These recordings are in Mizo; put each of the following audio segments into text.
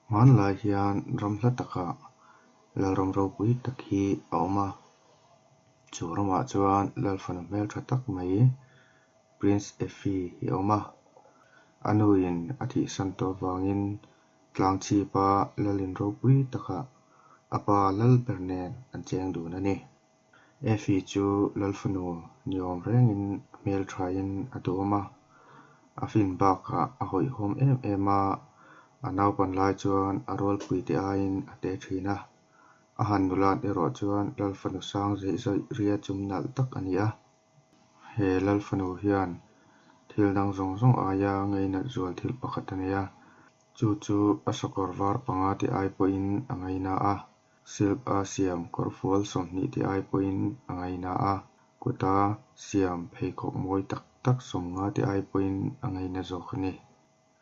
Hmanlai hian ram hla takah Lalram ropui tak hi a awm a, chu ramah chuan Lalfanu hmeltha tak mai Prince Effie hi a awm a. A nuin a thihsan tawh avangin Tlangchhipa Lalin ropui takah a pa Lalber nen an cheng dun a ni. Effie chu Lalfanu ni awm rengin a hmelthain a duhawm a, a fin bakah a hawihhawm em em a, a naupan lai chuan a rualpuite aiin a te thin a, a han nulat erawh chuan Lalfanu sang zeih zawih ria chum nalh tak a ni a. He Lalfanu hian thil dang zawng zawng aia ngainat zual thil pakhat a nei a, chu chu a sakawr var panga te ai pawhin a ngaina a. Silk a siam kawrfual 20 te ai pawhin a ngaina a, kuta siam pheikhawk mawi tak tak 50 te ai pawhin a ngaina zawk a ni.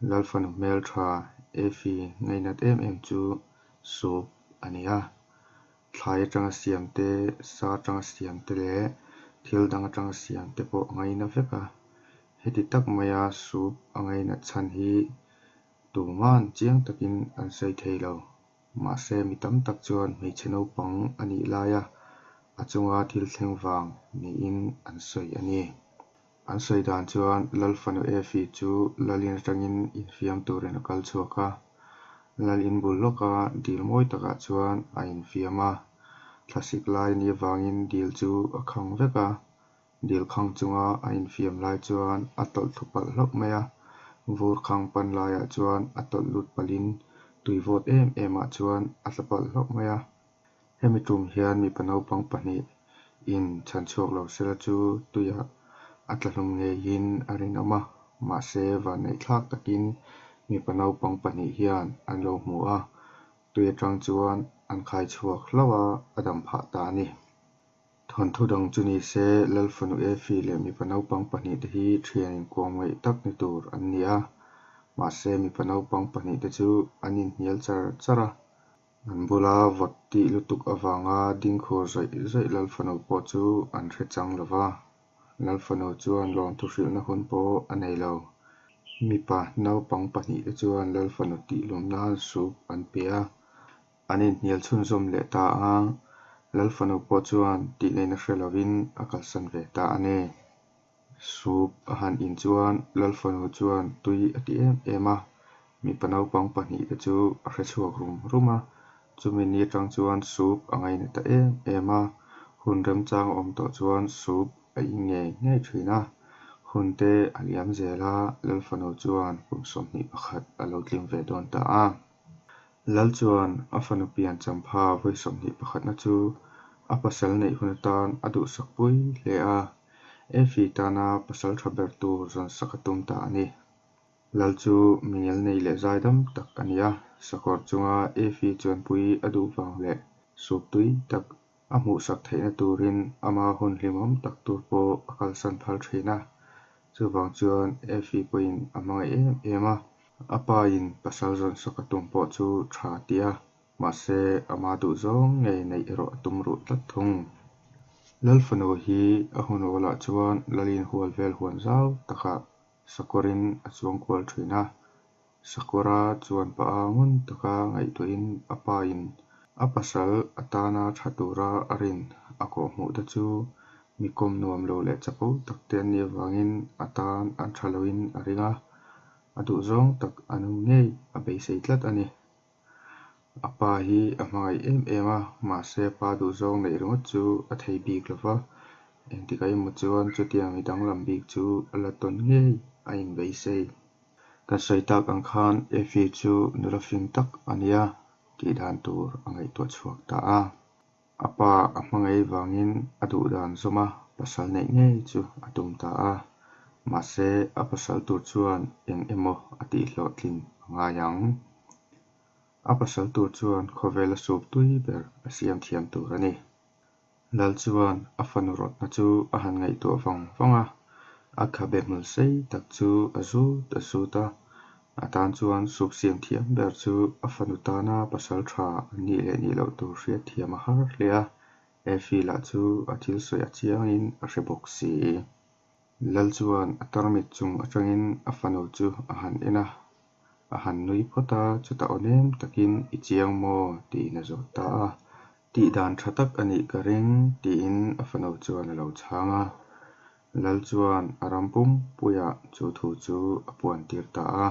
Lalfanu hmeltha Effie ngainat em em chu soup a ni a, thlai atanga siam te, sa atanga siam te leh thil dang atanga siam te pawh a ngaina vek a. Heti tak maia soup a ngainat chhan hi tuman chiang takin an sawi thei lo. Mahse, mi tam tak chuan hmeichhe naupang a nih laia a chunga thil thleng vang niin an sawi a ni. An sawi dan chuan Lalfanu Effie chu Lalin atangin infiam turin a kal chhuak a, Lalin bul lawka dil mawi takah chuan a infiam a. Thlasik lai a nih avangin dil chu a khang vek a, Dil khang chunga a infiam lai chuan a tawlh thlu palh hlauh mai a, vur khang pan laiah chuan a tawlh lut palhin tui vawt em em ah chuan a tla palh hlauh mai a. Hemi tum hian mipa naupang pahnih in chhan chhuak lo sela chu tuiah a tla hlum ngeiin a rinawm a, mahse vanneih thlak takin mipa naupang pahnih hian an lo hmu a, tui atang chuan an khai chhuak hlauh a, a dam phah ta a ni. Thawnthu dang chu ni se, Lalfanu Effie leh mipa naupang pahnihte hi thian inkuam ngaih tak ni tur an ni a. Mahse, mipa naupang pahnihte chu an inhnial char char a. An bula vawt tih lutuk avanga ding khur zawih zawih Lalfanu pawh chu an hre chang lo va. Lalfanu chuan lawmthu hrilhna hun pawh a nei lo. Mipa naupang pahnihte chuan Lalfanu tih lawm nan soup an pe a. An inhnial chhunzawm leh ta a, Lalfanu pawh chuan tih ngaihna hre lovin a kalsan ve ta a ni. Soup a han in chuan Lalfanu chuan tui a ti em em a, mipa naupang pahnihte chu a hre chhuak rum rum a, chumi ni atang chuan soup a ngaina ta em em a, hun remchang a awm tawh chuan soup a in ngei ngei thin a, hun te a liam zel a, Lalfanu chuan kum 21 a lo tling ve dawn ta a. Lal chuan a fanu pian champha vawi 21na chu a pasal neih hun atan a duhsak pui hle a, Effie tana pasal tha ber tur zawnsak a tum ta a ni. Lal chu mingel nei leh zaidam tak a ni a, sakawr chunga Effie chuanpui a duh vang leh sup tui tak a hmuhsak theihna turin ama hun hlimawm tak tur pawh a kalsan phal thin a. Chuvang chuan Effie pawhin a hmangaih em em a, a pa in pasal zawnsak a tum pawh chu tha a ti a, mahse ama duhzawng ngei neih erawh a tum ruh tlat thung. Lalfanu hi a hun awlah chuan Lalin hual vel huan zau takah sakawrin a chuang kual thin a, Sakawra chuan pa a ngun taka ngaihtuahin a pa in a pasal atana tha tura a rin a kawhhmuh te chu mi kawm nuam lo leh chapo tak te an nih avangin a tan an tha loin a ring a, a duhzawng tak an awm ngei a beisei tlat a ni. A pa hi a hmangaih em em a, mahse pa duhzawng neih ringawt chu a thei bik lo va, engtikah emaw chuan chutiang mi danglam bik chu a la tawn ngei a inbeisei. Kan sawi tak ang khan Effie chu nula fing tak a nia tih dan tur a ngaihtuah chhuak ta a. A pa a hmangaih vangin a duh dan zawm a pasal neih ngei chu a tum ta a. Mahse a pasal tur chuan eng emaw a tih hlawhtlin a ngai ang. A pasal tur chuan khawvela sup tui ber a siam thiam tur a ni. Lal chuan a fanu rawtna chu a han ngaihtuah vang vang a, a khabe hmul sei tak chu a zut a zut a. A tan chuan sup siam thiam ber chu a fanu tana pasal tha an nih leh nih loh tur hriat thiam a har hle a, Effie lah chu a thil sawi a chiangin a hre bawk si. Lal chuan a tarmit chung atangin a fanu chu a han en a. A han nui phawt a, chutah aw nem takin, I chiang maw? tiin a zawt ta a. Tih dan tha tak a nih ka ring, tiin a fanu chuan a lo chhang a. Lal chuan a ram pumpuiah chu thu chu a puan tir ta a.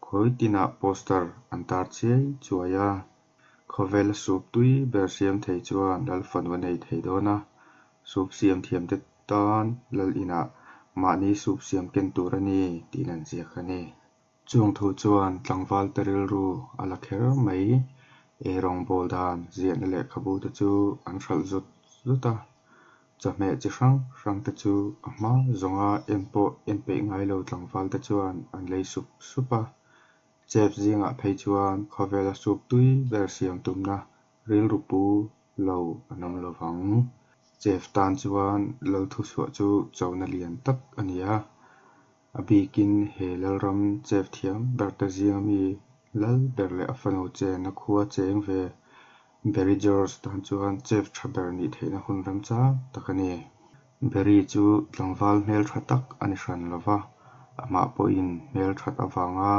Khawi tinah poster an tar chiai chuai a. Khawvela soup tui ber siam thei chuan Lal fanu a nei thei dawn a. Soup siam thiamte tan Lal inah mahni soup siam ken tur a ni tiin an ziak a ni. Chung thu chuan tlangvalte rilru a la kher mai. Eirawngbawl dan ziahna lehkhabu te chu an hralh zut zut a. Chawhmeh chi hrang hrang te chu a hma zawnga en pawh en peih ngai lo tlangval te chuan an lei sup sup a. Chef zingah phei chuan khawvela soup tui ber siam tumna rilru pu lo an awm lo vang. Chef tan chuan Lalthuchhuah chu chona lian tak a ni a. A bikin he Lalram chef thiam berte zinga mi lal ber leh a fanu chenna khua cheng ve Barry George tan chuan chef tha ber nih theihna hun remchang tak a ni. Barry chu tlangval hmeltha tak a ni hran lo va, amah pawhin hmelthat avanga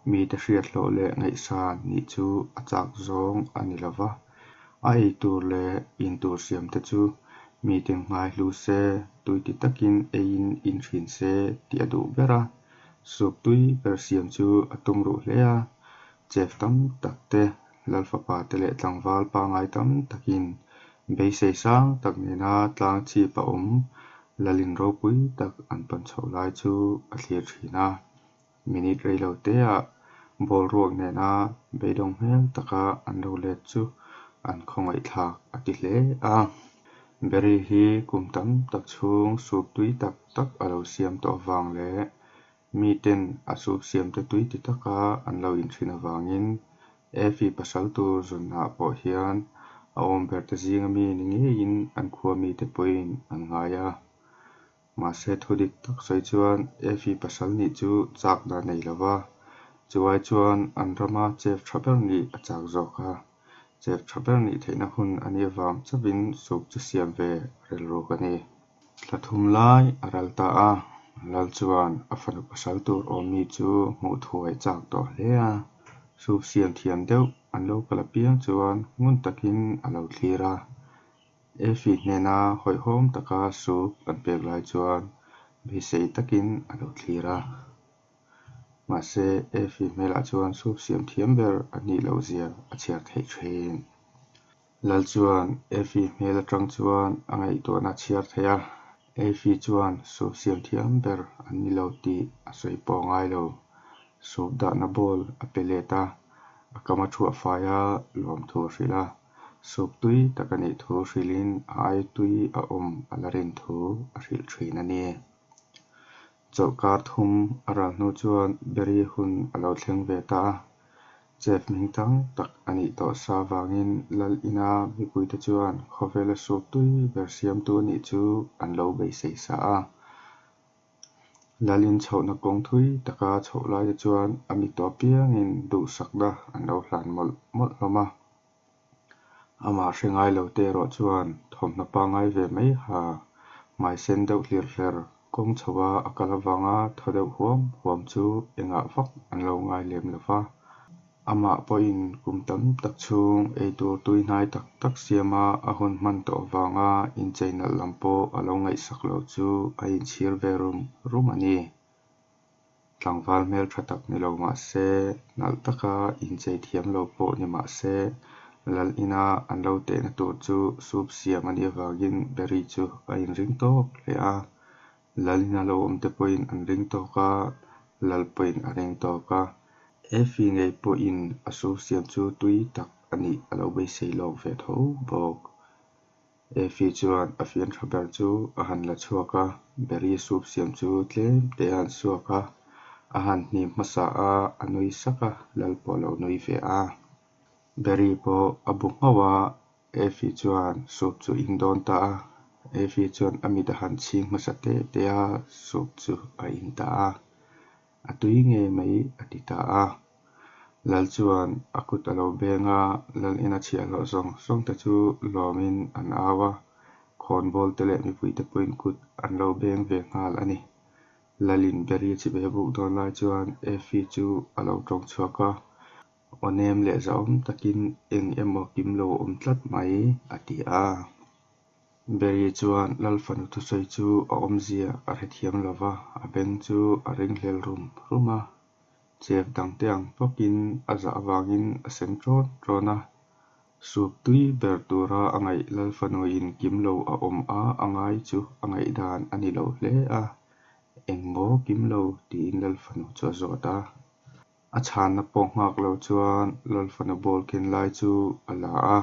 mite hriat hlawh leh ngaihsan nih chu a chak zawng a ni lo va. A ei tur leh in tur siam te chu mite ngai hlu se, tui ti takin eiin in thin se tih a duh ber a. Soup tui ber siam chu a tum ruh hle a, chef tam tak te, lalfapa te leh tlangval pangngai tam takin beisei sang tak nena tlang chhip a awm lalin ropui tak an pan chhoh lai chu a thlir thin a. Minute rei lo teah ball ruak nena beidawng hmel taka an lo let chu an khawngaihthlak a ti hle a. Barry hi kum tam tak chhung soup tui tak tak a lo siam tawh avang leh miten a soup siamte tui ti taka an lo inthin avangin Effie pasal tur zawnah pawh hian a awm berte zinga mi ni ngeiin an khua mite pawhin an ngai a. Mahse thu dik tak sawi chuan Effie pasal nih chu chak dan nei lo va, chuai chuan an rama chef tha ber nih a chak zawk a. Chef tha ber nih theihna hun a nih avang chauhin soup chu siam ve rilruk a ni. Thla thum lai a ral ta a, Lal chuan a fanu pasal tur awmmi chu hmuh thuai chak tawh hle a. Soup siam thiam deuh an lo kal apiang chuan ngun takin a lo thlir a. Effie hnena hawihhawm taka soup an pek lai chuan beisei takin a lo thlir a. Mahse, Effie hmelah chuan soup siam thiam ber a nih loh zia a chhiar theih thin. Lal chuan Effie hmel atang chuan a ngaihtuahna a chhiar thei a. Effie chuan soup siam thiam ber an ni lo tih a sawi pawh a ngai lo. Soup dahna bowl a pe let a, a kam a thuah fai a, lawmthu a hrilh a. Soup tui tak a nih thu hrilhin a ai tui a awm a la rin thu a hrilh thin a ni. Chawlhkar thum a ral hnu chuan Barry hun a lo thleng ve ta a. Chef hming tang tak a nih tawh sa avangin Lal ina mipuite chuan khawvela soup tui ber siamtu a nih chu an lo beisei sa a. Lal in chhohna kawng thui taka chhoh laite chuan a mi tawh apiangin duhsakna an lo hlan mawlh mawlh hlawm a. Amah hre ngai lo te erawh chuan thawmhnaw pangngai ve mai ha, hmai sen deuh hlir hler kawng chho a a kal avanga thaw deuh huam huam chu engah vak an lo ngai lem lo va. Amah pawhin kum tam tak chhung eitur tui hnai tak tak siama a hun hman tawh avanga inchei nalh lam pawh a lo ngaihsak loh chu a inchhir ve rum rum a ni. Tlangval hmel tha tak ni lo mah se, nalh taka inchei thiam lo pawh ni mah se, Lal ina an lo tehna tur chu soup siam a nih avangin Barry chu a inring tawk hle a. Lal ina lo awm te pawhin an ring tawk a, Lal pawhin a ring tawk a. Effie ngei pawhin a soup siam chu tui tak a nih a lo beisei lawk ve tho bawk. Effie chuan a fian tha ber chu a han la chhuak a, Barry soup siam chu tlem te a han suak a, a han hnim hmasa a, a nui sak a, Lal pawh a lo nui ve a. Barry pawh a bu nghauh a, Effie chuan soup chu in dawn ta a. Effie chuan a mit a han chhing hmasa te te a, soup chu a in ta a. A tui ngei mai a ti ta a. Lal chuan a kut a lo beng a, Lal ina chhiahhlawh zawng zawng te chu lawmin an au a, khawnbawl te leh mipui te pawhin kut an lo beng ve nghal a ni. Lalin Barry chibai a buk dawn lai chuan Effie chu a lo tawng chhuak a, aw nem leh zahawm takin eng emaw kim lo awm tlat mai, a ti a. Barry chuan Lal fanu thusawi chu a awmzia a hrethiam lo va, a beng chu a ringhlel rum rum a. Chef dangte ang bawkin a zah avangin a sen ṭawn ṭawn a. Soup tui ber tura a ngaih Lal fanuin kim lo a awm a a ngai chu a ngaihdan a ni lo hle a. Eng maw kim lo? tiin Lal fanu chu a zawt a. A chhanna pawh nghak lo chuan Lal fanu bowl ken lai chu a la a,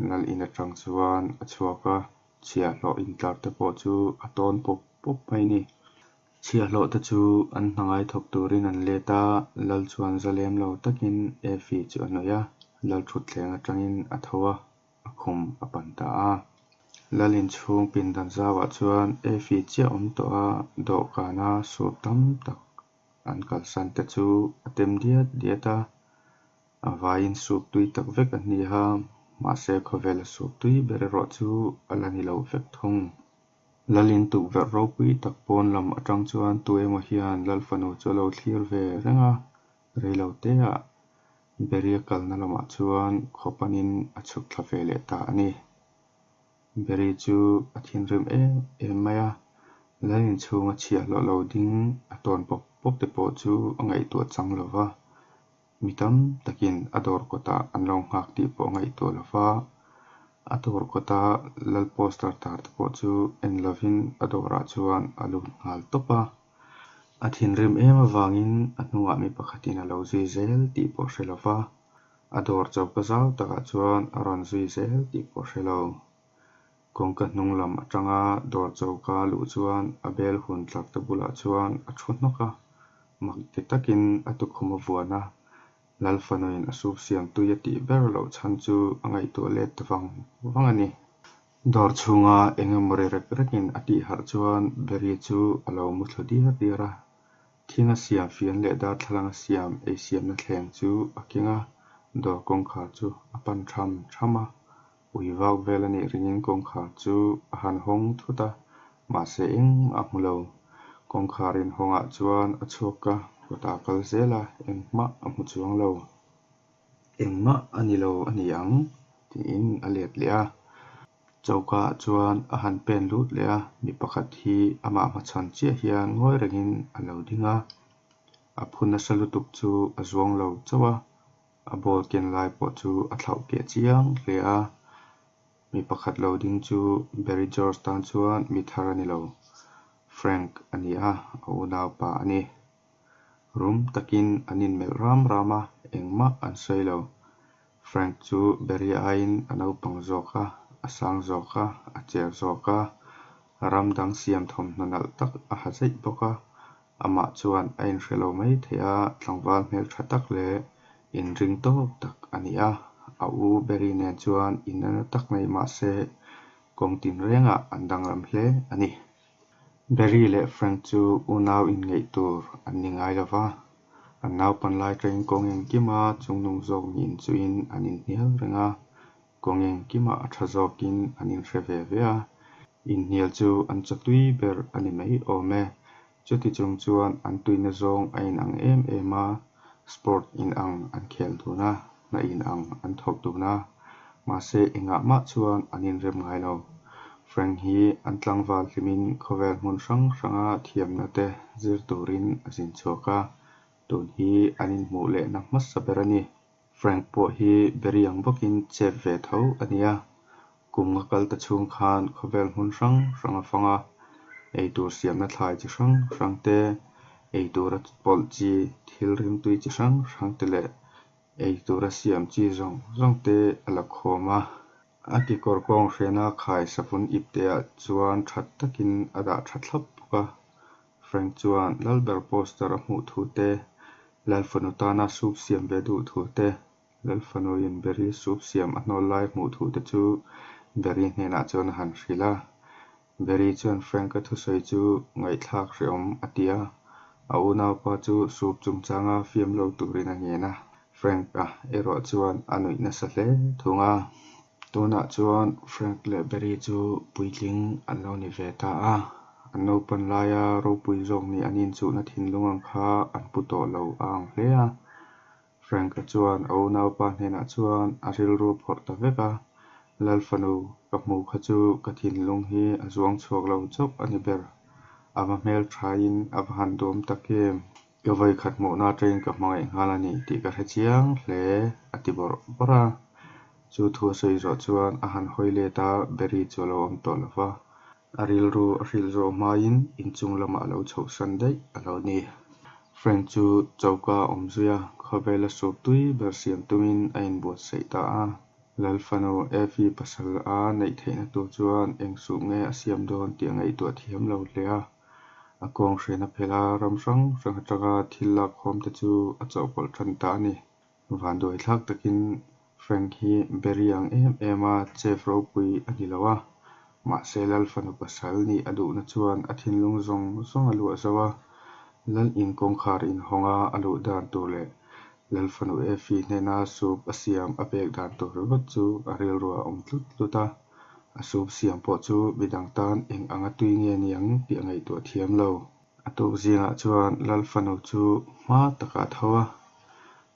Lal in atang chuan a chhuak a, chhiahhlawh intlar te pawh chu a tawn pawp pawp mai a ni. Chhiahhlawh te chu an hna ngai thawk turin an let a, Lal chuan za lem lo takin Effie chu a nuih a, Lal thutthleng atangin a tho a, a khum a pan ta a. Lal inchhung pindan zauah chuan Effie chiah awm tawh a, dawhkana suap tam tak an kalsan te chu a tem diat diat a, a vaiin sup tui tak vek an ni a, mahse khawvela sup tui ber erawh chu a la ni lo vek thung. Lalin tukverh ropui tak pawn lam atang chuan tu emaw hian Lal fanu chu a lo thlir ve reng a, reilo teah Beria kalna lamah chuan khaw panin a chhuk thla ve leh ta a ni. Barry chu a thinrim em em mai a, Lal inchhunga chhiahhlawh lo ding a tawn pawp pawp te pawh chu a ngaihtuah chang lo va, mi tam takin a dawr kawtah an lo nghak tih pawh a ngaihtuah lo va, a dawr kawta Lal poster tar te pawh chu en lovin a dawrah chuan a lut nghal tawp a. A thinrim em avangin a hnungah mi pakhatin a lo zui zel tih pawh a hre lo va. A dawr choka zau takah chuan a rawn zui zel tih pawh a hre lo. Kawngka hnung lam atanga dawr choka luh chuan a bel hun tlak te bulah chuan a thu hnawk a, mak ti takin a tukhum a vuan a. Lal fanuin a soup siam tui a tih ber loh chhan chu a ngaihtuah let ta vang vang a ni. Dawr chhunga eng emaw ri rek rekin a tih harh chuan Barry chu a lo mu thlu diar diar a. Thing a siam fian leh darthlalang a siam ei siamna thleng chu a keng a, dawr kawngkhar chu a pan tham tham a. Ui vak vel a nih ringin kawngkhar chu a han hawng thut a, mahse engmah a hmu lo. Kawngkhar inhawngah chuan a chhuak a, kawtah a kal zel a, engmah a hmu chuang lo. Engmah a ni lo a ni ang, tiin a let leh a. Choka ah chuan a han pen lut leh a, mi pakhat hi amah hmachhawn chiah hian ngawi rengin a lo ding a. A phu nasa lutuk chu a zuang lo chauh a, a ball ken lai pawh chu a thlauh keh chiang hle a. Mi pakhat lo ding chu Barry George tan chuan mi thar a ni lo, Frank a ni a, a unaupa a ni. Rum takin an inmelh ram ram a, engmah an sawi lo. Frank chu Barry aiin a naupang zawk a, a sang zawk a, a cher zawk a, ram dang siam thawmhnaw nalh tak a ha zeih bawk a. Amah chuan a inhre lo mai thei a, tlangval hmeltha tak leh inring tawk tak a ni a. A u Barry nen chuan inana tak nei mah se kawng tinrengah an danglam hle a ni. Barry leh Frank chu unau inngeih tur an ni ngai lo va, an naupan lai atangin kawng engkima chungnung zawk ni inchuhin an inhnial reng a, kawng engkima a tha zawkin an inhre ve ve a, inhnial chu an chawtui ber a ni mai awm e. Chuti chung chuan an tuina zawng a inang em em a, sport inang an khel dun a, hna inang an thawk dun a, mahse engah mah chuan an inrem ngai lo. Frank hi an tlangval hlimin khawvel hmun hrang hranga thiamna te zir turin a zin chhuak a, tun hi an inhmuh lehna hmasa ber a ni. Frank pawh hi Barry ang bawkin chep ve tho a ni a, kum nga kal ta chhung khan khawvel hmun hrang hrang a fang a, eitur siamna thlai chi hrang hrang te, eitura pawlh chi thil rimtui chi hrang hrang te leh eitura siam chi zawng zawng te a la khawm a. A kekawr kawng hrena khai savun ipteah chuan tha takin a dah tha thlap bawk a. Frank chuan Lalber poster a hmuh thu te, Lalfanu tana soup siam ve duh thu te, Lalfanuin Barry soup siam a hnawl lai hmuh thu te chu Barry hnenah chuan a han hrilh a. Barry chuan Frank-a thusawi chu ngaihthlak hrehawm a ti a, a unaupa chu soup chungchanga fiam lo turin a ngen a. Frank-a erawh chuan a nuih nasa hle thung a. Tunah chuan Frank leh Barry chu puitling an lo ni ve ta a. An naupan laia ropui zawk nih an inchuhna thinlung ang kha an pu tawh lo a ang hle a. Frank-a chuan a unaupa hnenah chuan a rilru a phawrh ta vek a, Lal fanu ka hmu kha chu ka thinlung hi a zuang chhuak lo chauh a ni ber. A va hmelthain a va han duam tak em? Ka vawikhat hmuhna atangin ka hmangaih nghal a ni tih ka hre chiang hle, a ti bawrh bawrh a. Chu thu a sawi zawh chuan a han hawi let a, Barry chu a lo awm tawh lo va. A rilru a hrilh zawh hmain inchung lamah a lo chhohsan daih a lo ni. Frank chu choka a awm zui a, khawvela sup tui ber siam tumin a inbuatsaih ta a. Lal fanu Effie pasal a neih theihna tur chuan eng sup nge a siam dawn tih a ngaihtuah thiam lo hle a. A kawnghren a phelh a, ram hrang hrang atanga thil lakkhawm te chu a chawhpawlh tan ta a ni. Vanduai thlak takin Frank hi Barry ang em em a chef ropui a ni lo a, mahse Lal fanu pasal nih a duhna chuan a thinlung zawng zawng a luah zo a, Lal in kawngkhar inhawng a a luh dan tur leh Lal fanu Effie hnena soup a siam a pek dan tur ringawt chu a rilruah a awm tlut tlut a, a soup siam pawh chu midang tan eng anga tui nge niang tih a ngaihtuah thiam lo. A tuk zingah chuan Lal fanu chu hma takah a tho a,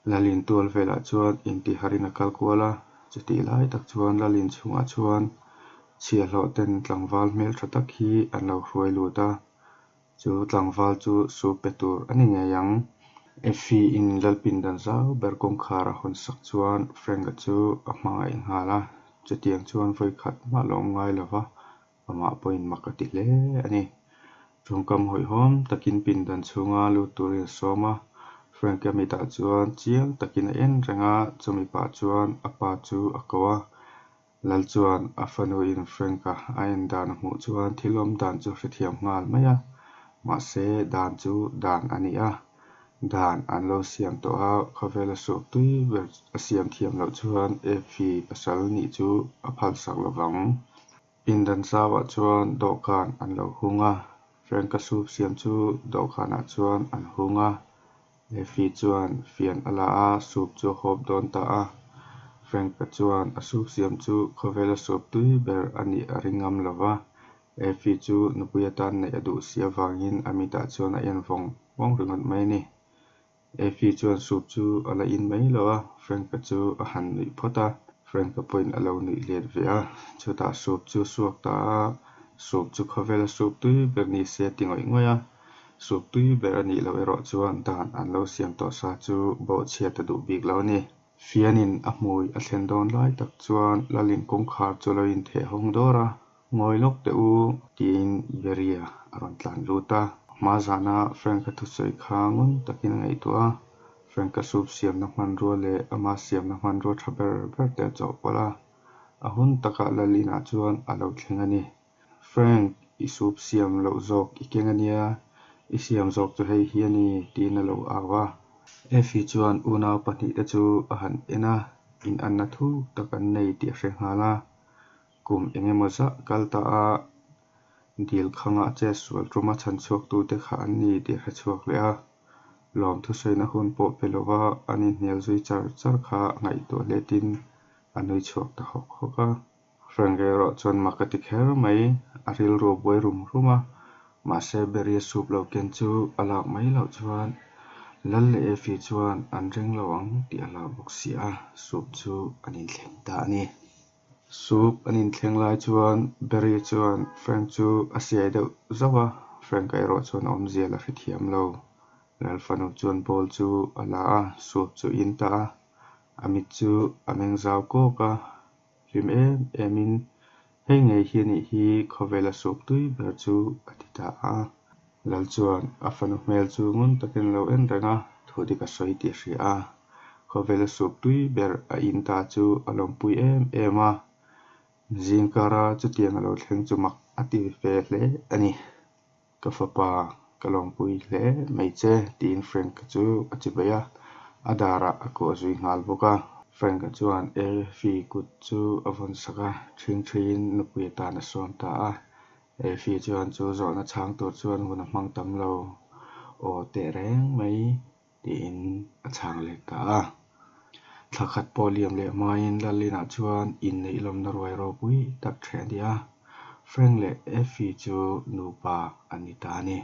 Lalin tual velah chuan intiharin a kal kual a, chutih lai tak chuan Lalin chhungah chuan chhiahhlawh ten tlangval hmeltha tak hi an lo hruai lut a, chu tlangval chu sup pe tur a ni ngei ang. Effie-in Lalpindan zau ber kawngkhar a hawn sak chuan Frank-a chu a hmangaih nghal a, chutiang chuan vawikhat mah la awm ngai lo va, Amah pawhin mak a ti hle a ni. Tawngkam hawihhawm takin pindan chhunga lut turin a sawm a, Frank-a mitah chuan chiang takin a en reng a, chumi pah chuan a pa chu a ko a. Lal chuan a fanuin Frank-a a en dan a hmuh chuan thil awm dan chu a hrethiam nghal mai a, mahse dan chu dan a ni a, dan an lo siam tawh a, khawvela suak tui ber a siam thiam loh chuan Effie pasal nih chu a phalsak lovang. Pindan zauah chuan dawhkan an lo hung a, Frank-a soup siam chu dawhkanah chuan an hung a, Effie chuan fian a la a, soup chu a hawp dawn ta a. Frank-a chuan a soup siam chu khawvela soup tui ber a nih a ring ngam lo va, Effie chu nupui atan neih a duh si avangin a mitah chuan a en vawng vawng ringawt mai a ni. Effie chuan soup chu a la in mai lo a, Frank-a chu a han nuih phawt a, Frank-a pawhin a lo nuih let ve a, chutah soup chu a suak ta a, soup chu khawvela soup tui ber ni se a ti ngawih ngawih a, soup tui ber a nih loh erawh chuan dan an lo siam tawh sa chu bawhchhiat a duh bik lo a ni. Fianin a hmui a thlen dawn lai tak chuan Lalin kawngkhar chu a lo intheh hawng dawr a, Ngawi lawk teh u, tiin Beria a rawn tlan lut a. Hma zana Frank-a thusawi kha ngun takin a ngaihtuah a, Frank-a soup siamna hmanrua leh ama siamna hmanrua tha ber ber te a chawhpawlh a. A hun takah Lal inah chuan a lo thleng a ni. Frank, i soup siam loh zawk i keng a nia, i siam zawk chu hei hi a ni, tiin a lo au a. Effie chuan unau pahnihte chu a han en a, inanna thuk tak an nei tih a hre nghal a. Kum eng emaw zah kal ta a, dil khanga chet sual tuma chhan chhuaktute kha an ni tih a hre chhuak leh a. Lawm thusawiina hun pawh pe lova an inhnial zui char char kha ngaihtuah hletin a nui chhuak ta hawk hawk a. Frank erawh chuan mak a ti kher mai, a rilru a buai rum rum a. Mahse Barry-a sup lo ken chu a lak mai loh chuan Lal leh Effie chuan an ring lo ang tih a hlau bawk si a, sup chu an inthleng ta a ni. Soup an inthleng lai chuan Barry chuan Frank chu a siai deuh zauh a, Frank-a erawh chuan awmzia la hrethiam lo. Lal fanu chuan bowl chu a la a, soup chu a in ta a, a mit chu a meng zau kawk a, hlim em emin hei ngei hi anih hi khawvela soup tui ber chu a ti ta a. Lal chuan a fanu hmel chu ngun takin a lo en reng a, thu dik a sawi tih a hria a. Khawvela sup tui ber a in ta chu a lawmpui em em a, zingkara chutiang a lo thleng chu mak a ti ve hle a ni. Ka fapa, ka lawmpui hle mai che, tiin Frank-a chu a chi bei a, a darah a kuah zui nghal bawk a. Frank-a chuan Effie kut chu a vawn sak a, ṭhingṭhiin nupui atan a sawm ta a. Effie chuan chu zawhna chhang tur chuan hun a hmang tam lo, Aw teh reng mai. Tiin a chhang leh ta a. Thla khat pawh liam leh hmain Lalinah chuan inneih lawmna ruai ropui tak ṭheh a ni a. Frank leh Effie chu nupa an ni ta a ni.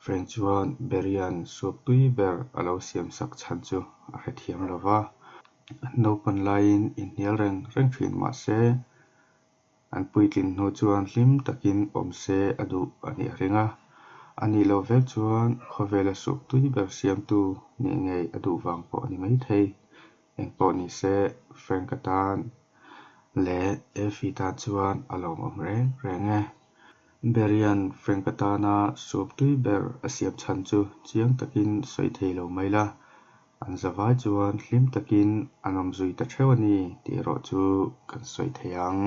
Frank chuan Barry-a'n soup tui ber a lo siamsak chhan chu a hrethiam lo va, an naupan laiin inhnial reng reng thin mah se, An puitlin hnu chuan hlim takin awm se a duh a nih a ring a, a nih loh vek chuan khawvela suk tui ber siamtu nih ngei a duh vang pawh a ni maithei. Engpawh ni se, Frank-a tan leh Effie tan chuan a lawmawm reng reng e. Barry-a'n Frank-a tana sup tui ber a siam chhan chu chiang takin sawi thei lo mai la, An zavai chuan hlim takin an awm zui ta theuh a ni tih erawh chu kan sawi thei ang.